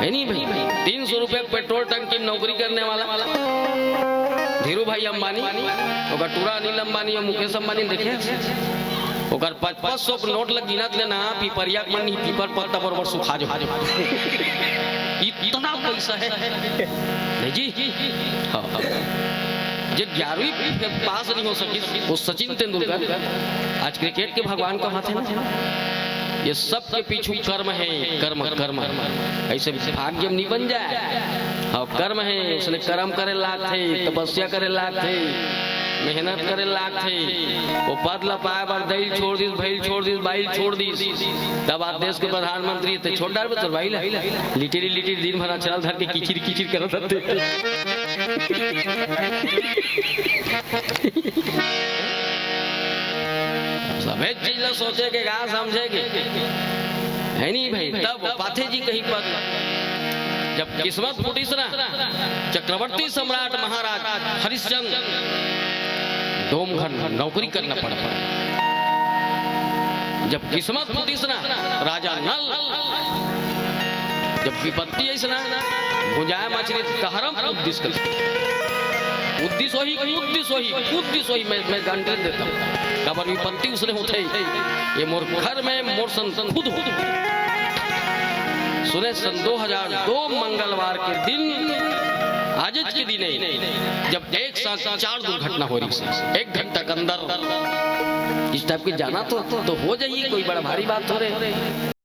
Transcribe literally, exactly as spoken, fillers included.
है नहीं भाई? तीन सौ रुपये पेट्रोल टंकी में नौकरी करने वाला धीरू भाई अंबानी, ओकर टूरा अनिल अंबानी और मुकेश अंबानी देखे, ओकर पचपन सौ के नोट लग गिनत ले ना, पिपरिया के मन नहीं, पीपर पत्ता बरोबर सुखा जो। इतना पैसा है। नहीं जी। हाँ। जे ग्यारहवीं पास नहीं हो सकिस, वो सचिन तेंदुलकर आज क्रिकेट के भगवान कहाथे ना। ये सब के पीछू कर्म है, कर्म, कर्म। ऐसे भाग्य में नहीं बन जाए। हाँ, कर्म है, उसने कर्म करे लागथे, तपस्या करे लागथे, मेहनत करे लागथे। वो पद ला पाए बर दई ल छोड़ दिस, भई ल छोड़ दिस, बाई ल छोड़ दिस। तब आज देश के प्रधानमंत्री, ते छोड़ डारबे तोर बाई ला। लिटिरी लिटिरी दिन भर अचरा ल धर के किचिर किचिर करत रहथे। सबे चीज ला सोचे के का, समझे के, है नहीं भाई? तब पाथे जी कहीं पर जब किस्मत फूटिस ना, चक्रवर्ती सम्राट महाराज हरिश्चंद्र डोमघर नौकरी करना पड़ा। जब किस्मत फूटिस ना, राजा नल, जब विपत्ति आइस ना, भुंजाय मछली तहरम उद्दिस कर। उद्दिस वही, उद्दिस वही, उद्दिस वही, मैं, मैं गारंटी देता हूँ। काबर विपत्ति उसने होथे, ये मोर घर में मोर संग खुद हो। सुने सन दो हज़ार दो मंगलवार के दिन, आज के दिन है, जब एक साथ चार दुर्घटना हो रही है, एक घंटा के अंदर इस टाइप के जाना तो, तो हो जाइए, कोई बड़ा भारी बात हो रहे।